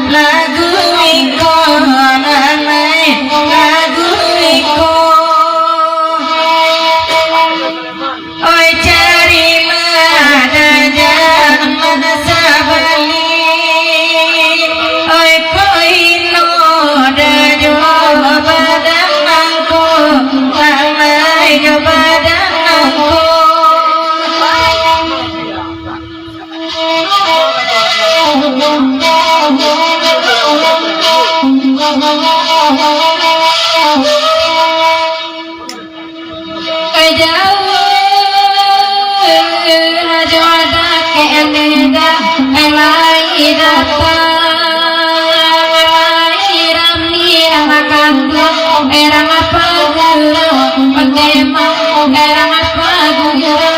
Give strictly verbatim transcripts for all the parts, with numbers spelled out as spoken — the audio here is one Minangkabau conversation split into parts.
Lagu iko lalai, lagu iko. Oi, carilah dajah masa bali. Oi, ko ino dah jo badan mangko, lalai jo badan mangko. Jauah jo dakek neda, lai datang, lai rami makan tu, erang apa guru, onde mang, erang apa guru.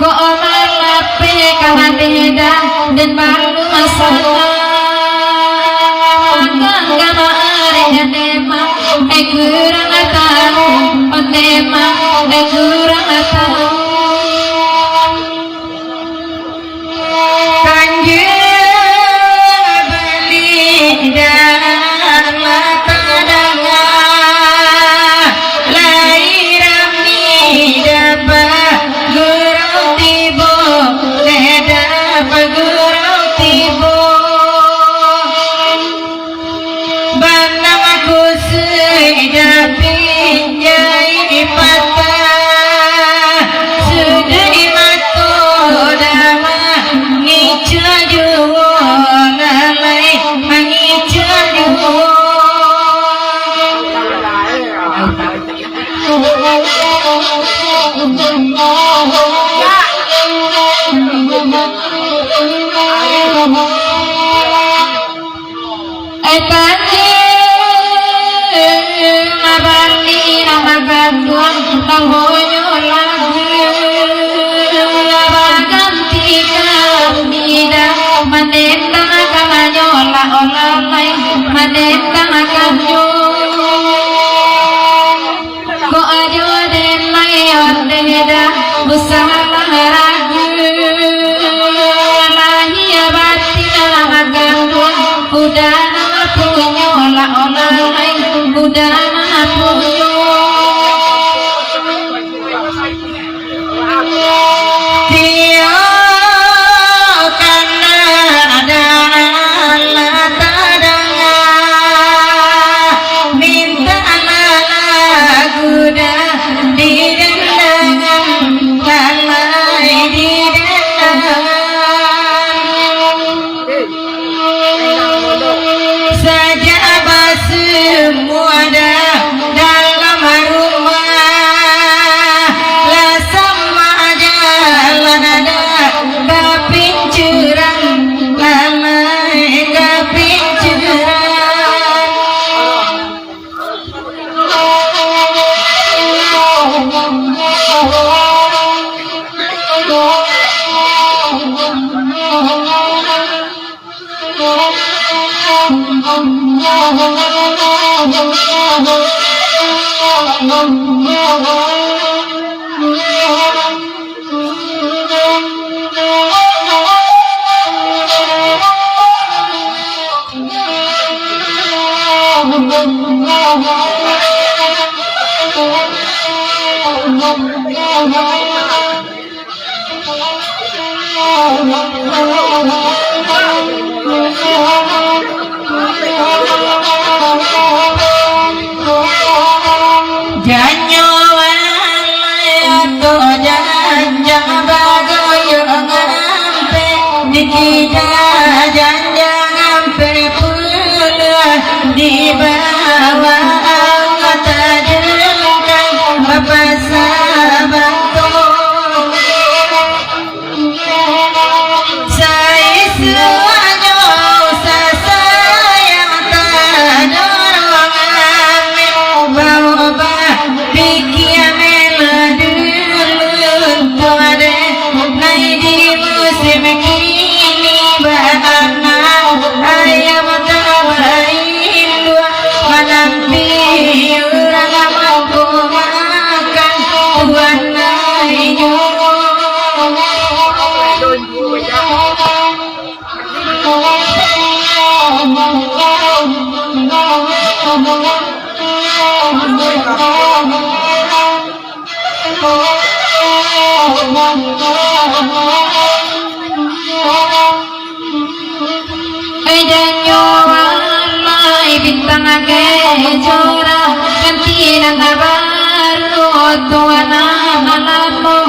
Ko malapeh ka neda, den balu masalah. Makan ka maarek den demang, eh, kurang tahu, onde mang, eh, kurang tahu. Kanjeng bali dalam tadanga, lai rami dapek gurau tibo, lai dapek gurau tibo. Banang kusuik dapik jai patah, suduik mato dah mangicuah juo, lalai mangicuah juo. Eh, tadi, mabali nama ganduang, tambonyo lagu, baganti ka bida, mandendang ka manyola, olah lai, mandendang ka nyo. Ko ajo den lai onde dah, usah lah ragu. Lahia batin lah maganduang, udah lah punyo lah olah lai, udah lah punyo. Tio kana adalah tadanga, mintak lagu dah didandangan, lalai didandangan. Sajak basamua dah dalam rumah, lah sama jalan dah ka pincuran, lalai ka pincuran. Janyo walai atau janjang bagoyongan. Ida janjang ampek puluah di bawah anggota jengkang bapasa bangkong. Saisuaknyo sasayang tadorong ameh baubah. Pikia melo dulu untuang dek nai di musim kini, baanam ayam tabainduak, manampi urang mangko makan tuan nai juo. Ai janyo amai bintang kejora, kanti nan baru tuan nan lamo,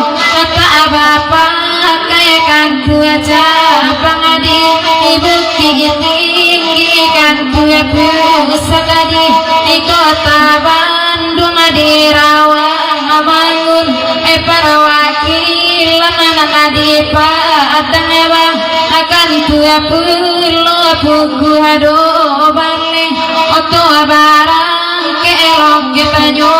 tak bapakai kantua cabang di Bukik Tinggi, kantua pusat di Kota Bandung, di Rawamangun, eh, parwakilan nan di Padang, eh, bah, kantua pulo pukua duo baleh, oto barang Kek elok kek tanyo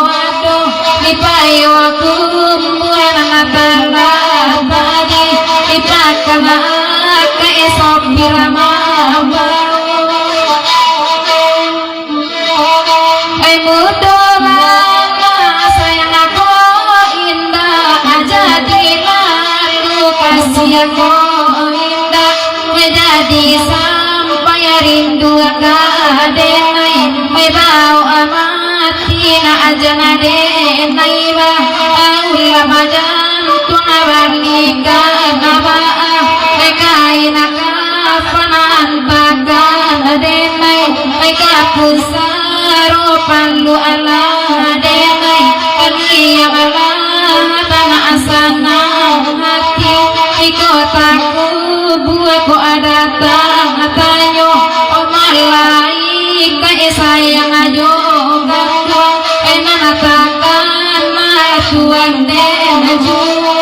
ado, di payo kumbuah nan talatak di, di takana ka esok birama bau. Ai mudo bana sayang ko indak, jadi lalu kasiah ko indak, jadi sampai rindu ka denai, ai bau amat. Ina aja ngadek nai bah, aulah majantuang balikan abah, ai kaina kapanan takan denai, ai kapusaro palu alah denai, kaliang alah tanah sanang hati, iko takubua ko adatang tanyo, o malai Ikae sayang ajo gantuang, enan takana tuan den juo.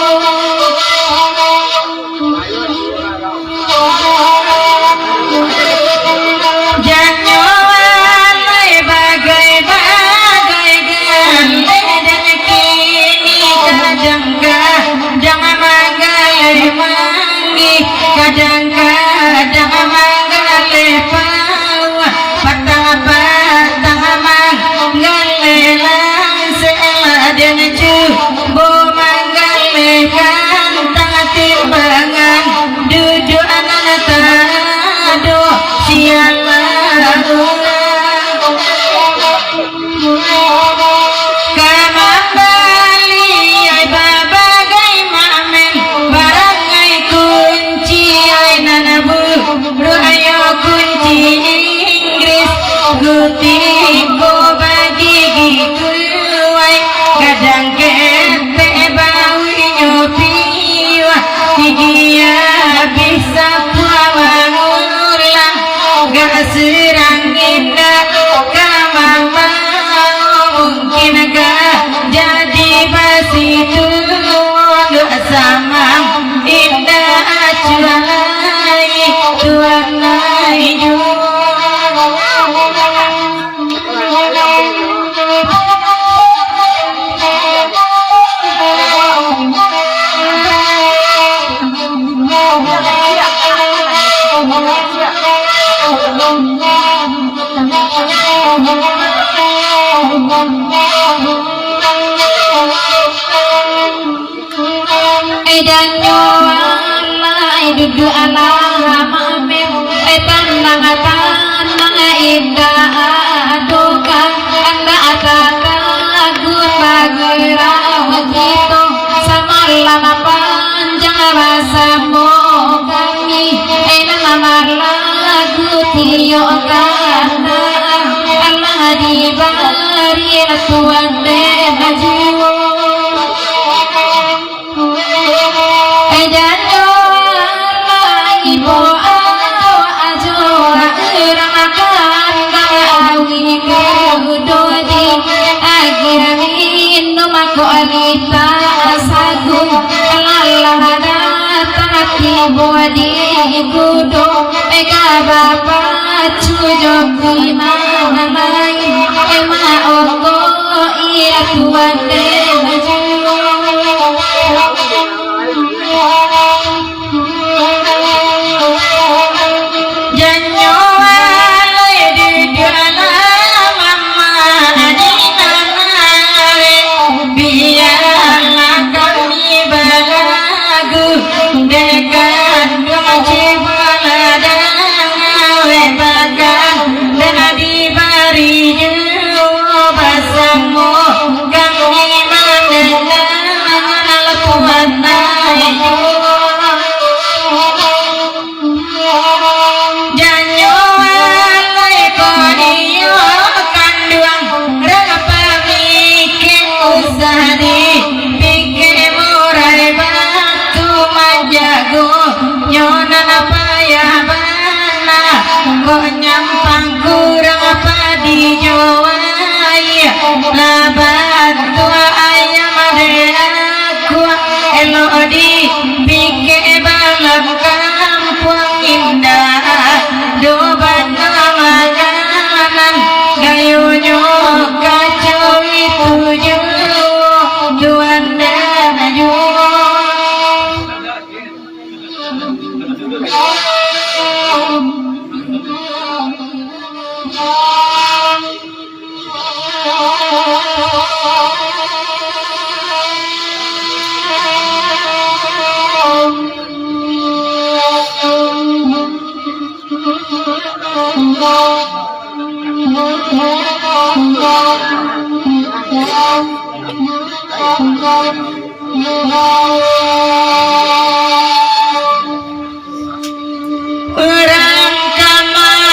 Janyo alai bagai-bagai galeh, dan kini kajang-kajang manggaleh manggih, kajang-kajang manggaleh pauah. Patang-patang manggaleh lansek, laden cubo manggaleh kantang timbangan, duduak nan tado sialah urang. Ka mambali ai babagai mamen, barang ai kunci ai nan bu- Ruayo kunci Inggris, gutiko bagigi kuwai, kadang ketek bau inyo piwah, gigi abih sapuah mangulang, gak surang indak ka mambawo, mungkin gak jadi basi tuwo, gak samang indak acuah lai. Tuan lai juo. Edan nyo alai duduak alah mamen, eh, tanang-tanang indak ado ka, andak tatagun bagerak kito, samalam panjang basamo kami, eh, nan malagu tiok kata, alah dibari Tuan dek juo. Eh, janyo alai Awak ajo urang makan bang awi kudo di agiah minum mako alita sagu lalah datang tibo di kudo ega bapacu jo kuiman lain ema ongko iya tuan deh. Janyo alai duduaklah mama di nanawe, bialah kami balagu, dek kanduang cibo ladang awe bakal dan dibari juo basamo kami mandanga lapuan ayo. Janyo alai ko iyo kanduang, rapa mikeh usah dipikeh, murai batu manjago nyo nan payah bana, kok nyampang kurang padi jo aia, lah bantuak ayam dek Kuak elok dipikek balam kampuang, indak do bana makanan, gayonyo kacau itu juo tuan dan juo. Urang kamang,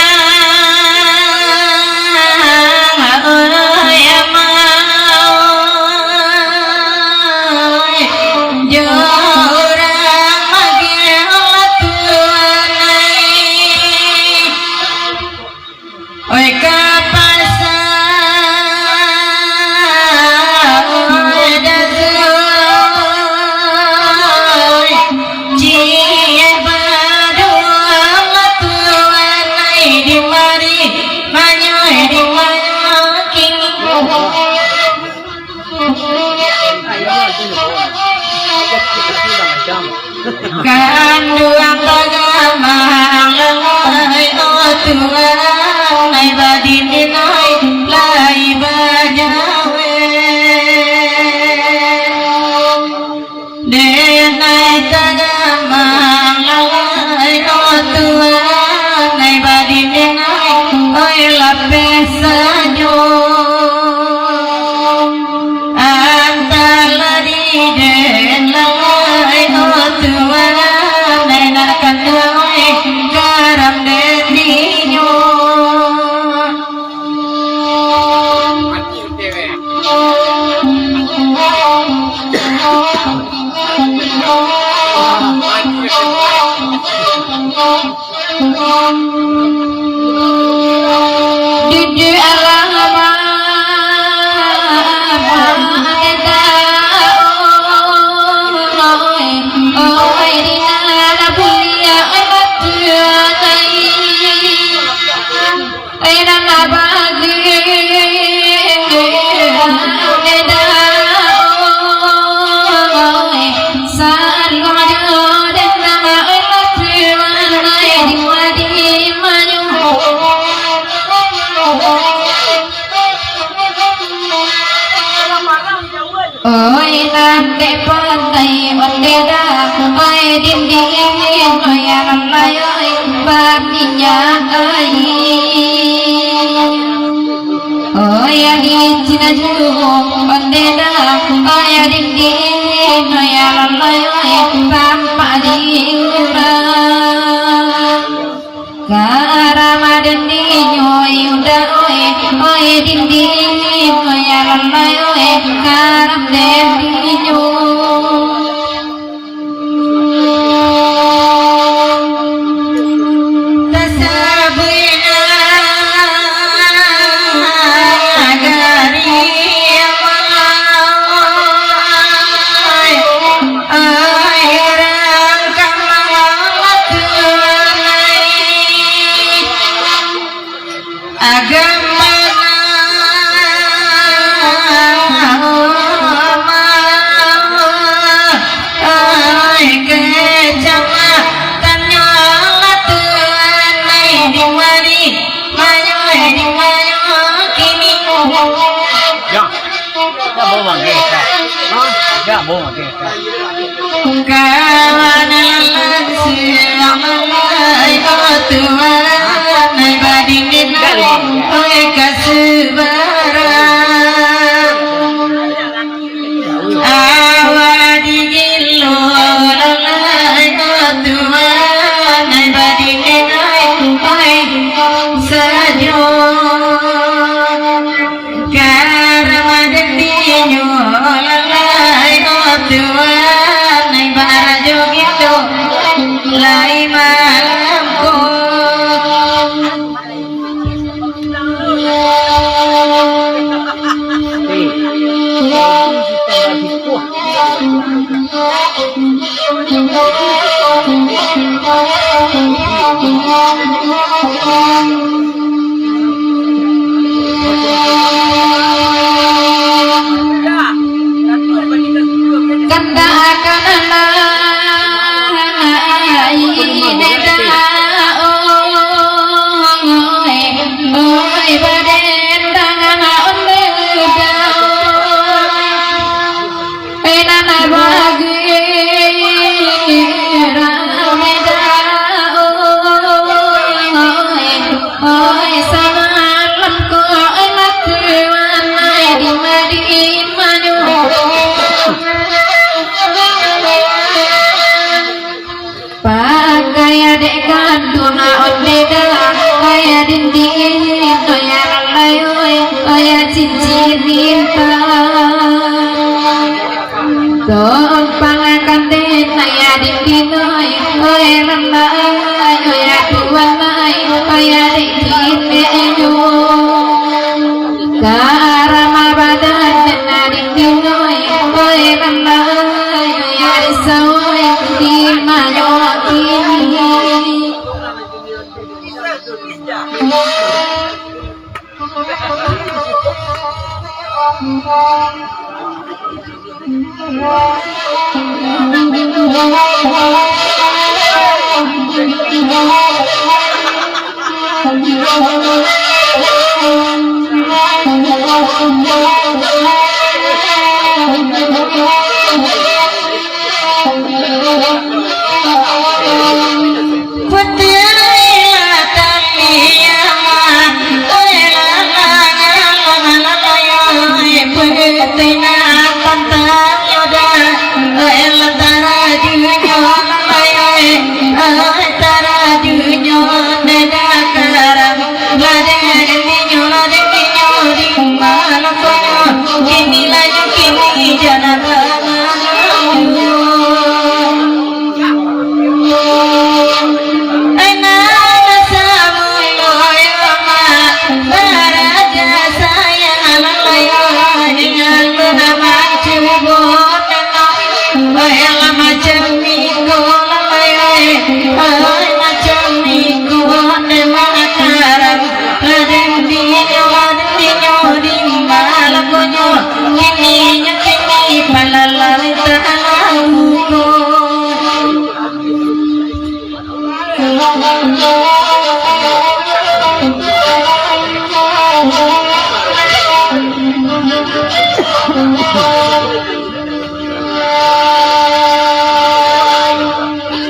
oi, amang, oi, jo urang magiah tuan ai. Oi ka pasa, oi dasuak, oi ciek baduo matuan ai, di mari manyuai, di manyuai kini. Kanduang tagamang lai, o tuan ai, badindin ai lai bajawek. Den ai tagamang lai, o tuan ai, badindin ai, oi lapeh sajo. Antah lah di den lai, o tuan ai, nak kanduang ai, karam den dinyo. Duduak alah mama, oi, oi, di nan buliah, oi, batuah ai. Oi, nan bagus, oi, dah, oi, salah jo, dan nama, oi, batuah ai, di madi manyo. Oi, nan dek pandai ondeh dah, oi, dinding, oi, alam lai, oi, baminyak ai. Oi, icin juo ondeh dah, oi, dinding, oi, alam lai, oi, tampak di urang. Karam den dinyo, oi, udah, oi, oi, dinding, oi, alam lai, oi, karam den dinyo. Kawan alam siang lai, oh Tuhan, ai badingin ai, oi kasubaran. Awa dingin lo lai, oh Tuhan, ai badingin ai, oi sajo. Karamadan dinyo lalai, oh Tuhan, nai barajo gitu, lai malam ko. Kandak akan lai neda, oi, oi, baden dangan onde da. Oi, nan bagi rame da, oi, oi, samalam ko, oi, lakuan, oi, di ma-, di manyo. Pakai adek kanduang onde da, kaya dinding, kaya lalai, oi, kaya cincin bintang. Tompang kanten, kaya dinding, oi, oi, lalai, oi, tuan, oi, kaya dinding, oi. Karama badan nan dinding, oi, oi, lalai, oi, risau, oi, di manyo kini.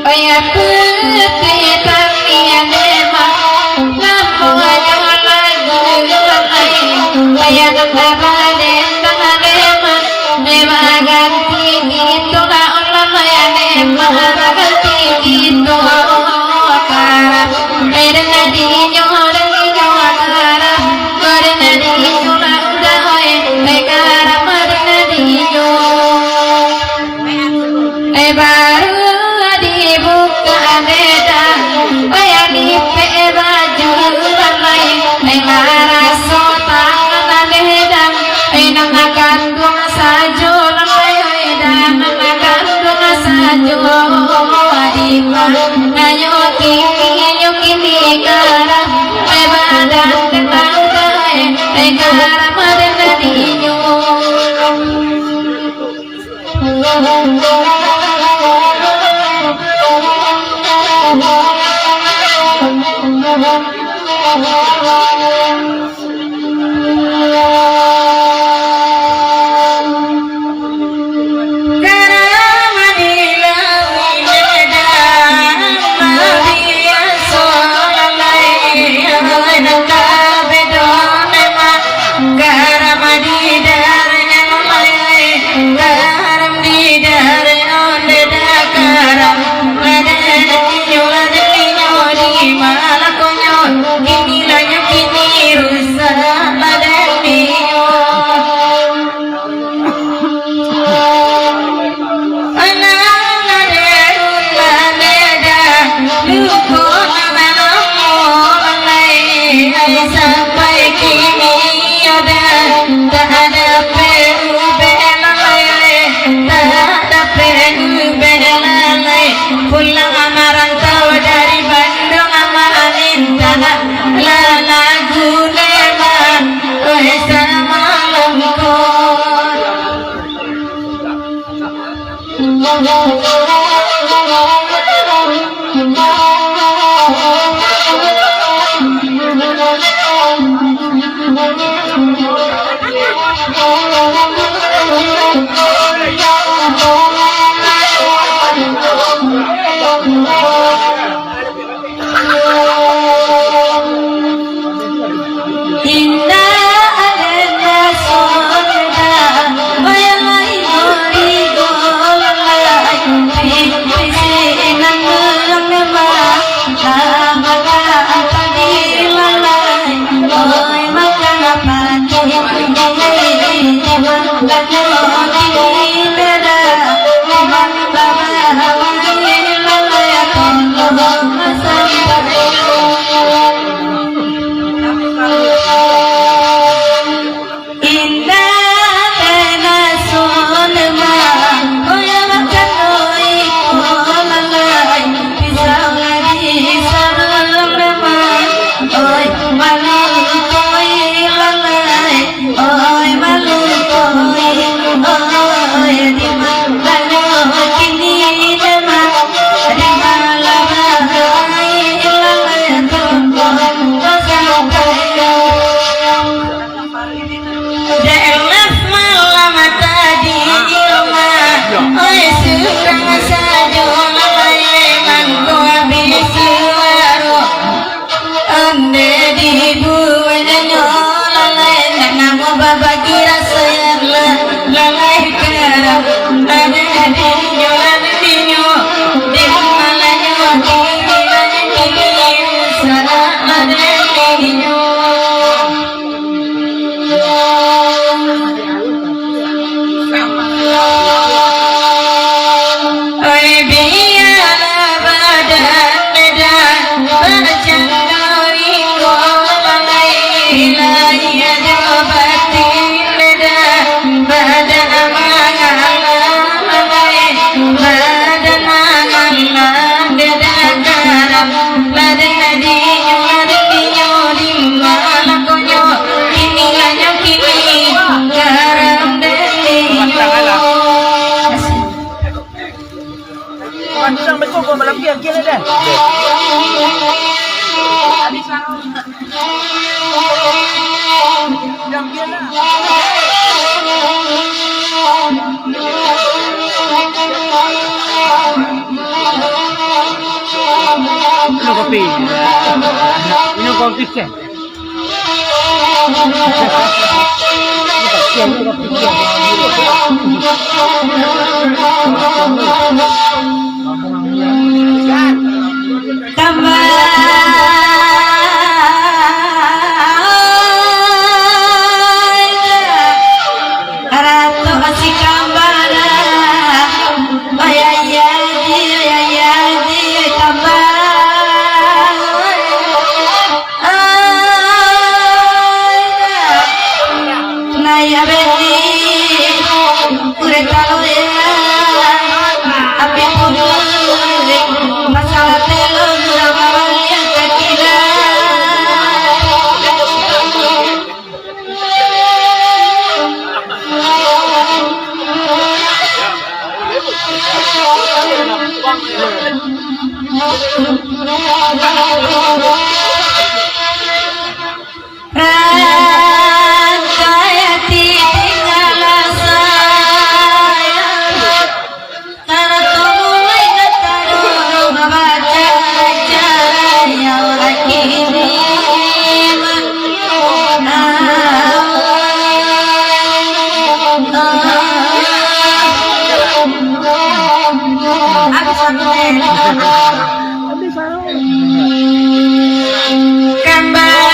Oya putih tamiang emang, lampuanyo lagu lalai. Oya nan tabaden tangah emang, emang ganti gitu lah, olah oya emang ganti gitu. Karah, eh, dan adinyo, adinyo, karah, dan adinyo lah udah, eh, eh, karah, dan adinyo. Eh, baru dibuka beda, eh, yang dipek baju lalai, eh, maraso tangan beda, eh, nan kanduang sajo lalai, eh, dan nan kanduang sajo di ma-, nayo kini, yo kini karah, eh, badan tetangga, eh, eh, karah madan dadinyo. Pulang marantau dari Bandung, Amak Amin tanah lalagu leman, oi, samalam ko. Indak bana sun mah, oi, makan oi ko lalai, pisau lagi sarung mah, oi, malu ko oi lalai, oi, malu ko oi, oi, di ma-, bana kini mah, di malam oi lalai, tunggu ko sampai. Jelas malam tadi, Irma, oi, surang sajo lalai, mangko abih suaro. Onde dibueknyo lalai, nak namo babagi raso yang la-, lalai karam. Ada dinyo, ada dinyo, di malanyo, di malanyo, di salah ada dinyo. Oi, bialah badan dah bacando iko lalai, lai ado batin dah badan mangalah lalai, badan mangalah dah karam. Badan dinyo, badan dinyo, di malam konyo, kini lanyo, kini karam dan dinyo. Pisang beko ko malam dia, kira deh. Yang dia lah. Minum kopi. Minum kopi, Cek. Tambah. Rato si kambana, oi, ayah, oi, ayah, tambah. Oi, nah, ya, beti, kurang tahu, ya. Api pun, masalah telo, kurang bawang, ya, tak kira. Rantai ati tinggal saya. Tarato mulai ka taruh babaca-baca, ya Allah, kini mah. Habis aku teh. Kambang.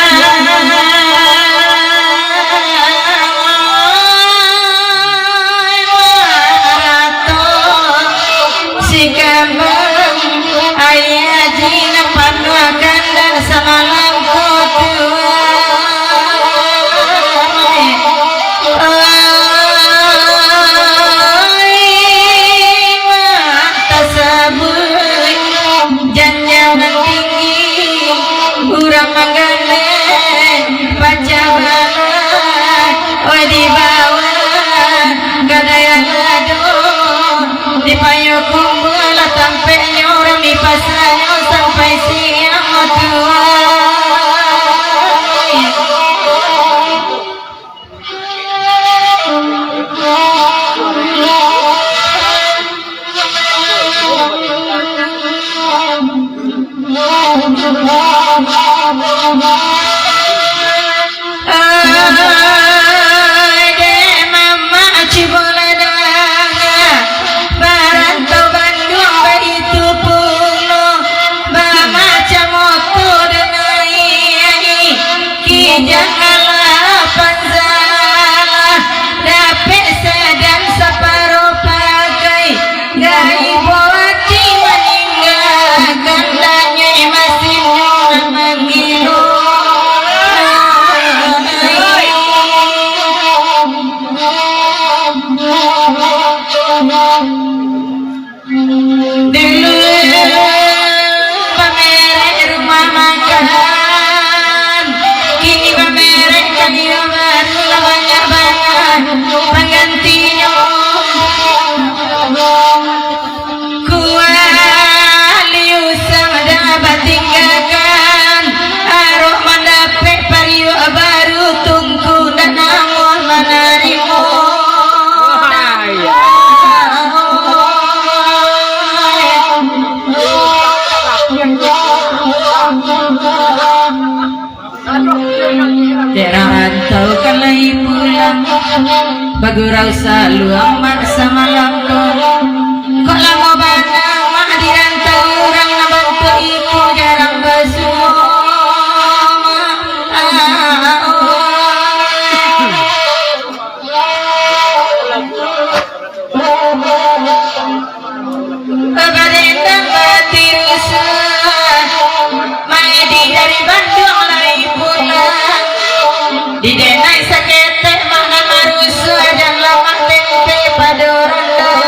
Ai, dek mamak, cubolah danga, parantau Banduang baitu pulo, bamacam oto denai, kijang alah panzalah, dapek sadan saparo pakai. Gaibo ati maninggakan, danyuik masin nan mangilu. Dulu bamerek rumah makan, kini bamerek kayu baru, lah banyak bana panggantinyo. Kuali usang dah batinggakan, arok mandapek pariuak baru, tungku ndak namuah manarimo. Dek rantau kan lai pulang, bagurau saluang mak samalam ko. Kok lamo bana mak di rantau, urang nan bantuak iko jarang basuo. Bagadendang batirusan, maedi dari Banduang lai pulang. Di denai saketek mak nan marusuah, jan lamak tempe pado randang.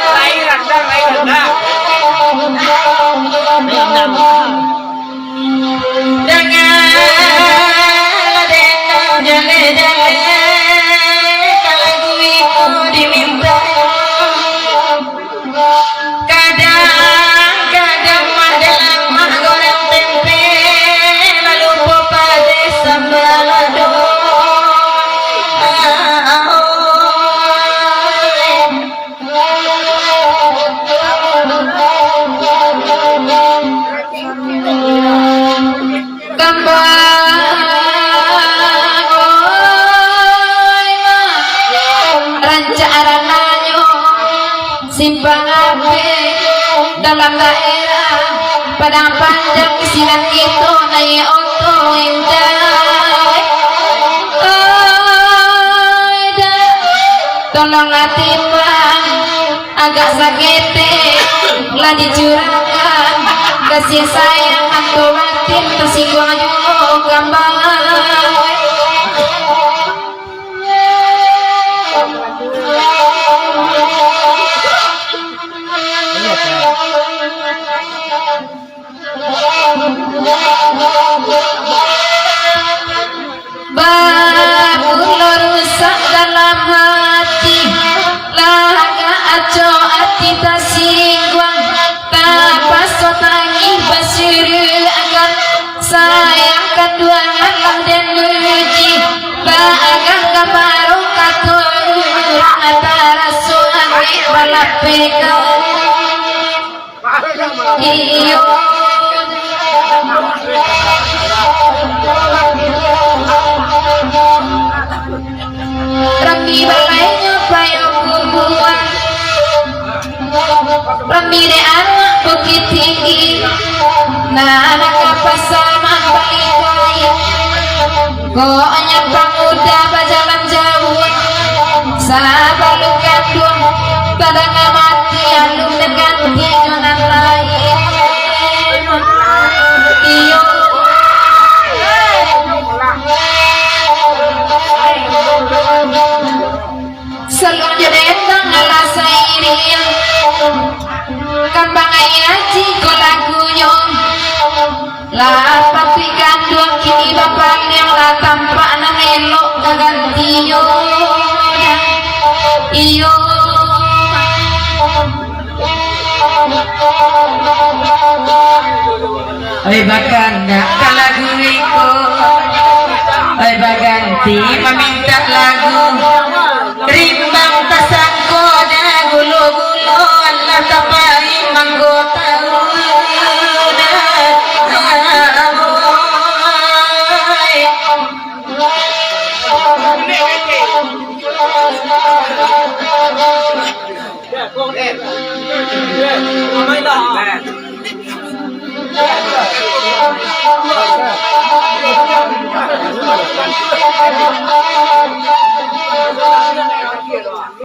Lai randang, lai randang. Dangalah dek jaleh-jaleh, ka lagu iko diminta. Kadang-kadang mah dalam mah goreng tempe, lalu po padeh sambal lado. Kambang, oi, mak, rancak rananyo simpang apeh dalam daerah Padang Panjang, sinan kito naiak oto indak. Oi, dak, tolonglah timbang. Agak saketek lah dicurahkan, kasih sayang atau batin tersinggung juo kambang. Bamulo rusak dalam hati, lah agak acok ati tasingguang, tapaso tangih basuruakan, sayang kanduang alah den uji, baagah ka baru kato urang, taraso anek balapekan. Iyo. Rami balainyo payo kubuan. Rami dek anak Bukittinggi. Nah, anak ka pasa mambali kain. Kok nyo pamuda bajalan jauah, sabalun kanduang tadanga mati, alun diganti jo nan lain. Iyo. Saluang jo dendang alah sairiang, kambang aia jiko lagunyo. Lah patuik kanduang kini bapaliang, lah tampak nan elok ka gantinyo. Iyo. Oi, bakandak ka lagu iko, oi, baganti mamintak lagu. Rimbang tasangko dah gulo-gulo, alah tapaik mangko tahu.